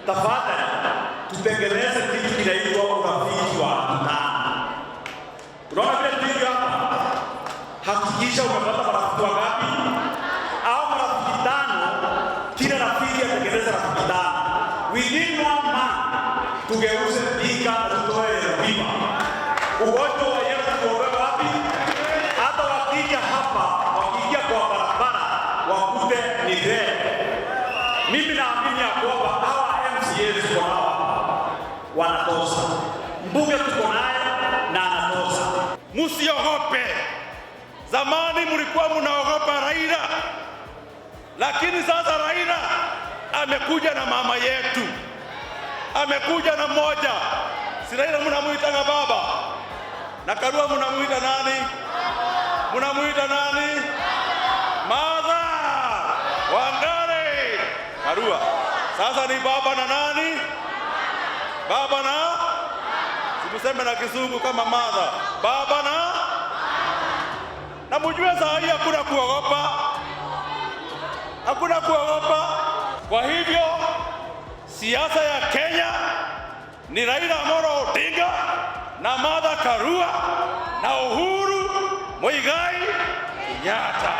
Tafadhali tutengeneze kitu kinaitwa urafiki wa tano. Unaona vile tulivyo hapa, hakikisha umepata marafiki wangapi? Au marafiki tano, kila rafiki atengeneze rafiki tano. Within one month tugeuze Thika na tutoe yellow fever. Ugonjwa wa yellow tuondoe wapi? Hata wakija hapa, wakiingia kwa barabara wakute ni red. Mimi naamini ya kwamba hawa MCAs tuko nao hapa wanatosha, mbunge tuko naye na anatosha. Musiogope. Zamani mlikuwa mnaogopa Raila, lakini sasa Raila amekuja na mama yetu, amekuja na mmoja. Si Raila mnamuitanga baba, na Karua mnamuita nani? Mnamuita nani? Martha Wangari Karua. Sasa ni baba na nani? Baba na simuseme na Kizungu kama Martha, baba na mujue saa hii hakuna kuogopa, hakuna kuogopa. Kwa hivyo siasa ya Kenya ni Raila Amolo Odinga na Martha Karua na Uhuru Muigai Kenyatta.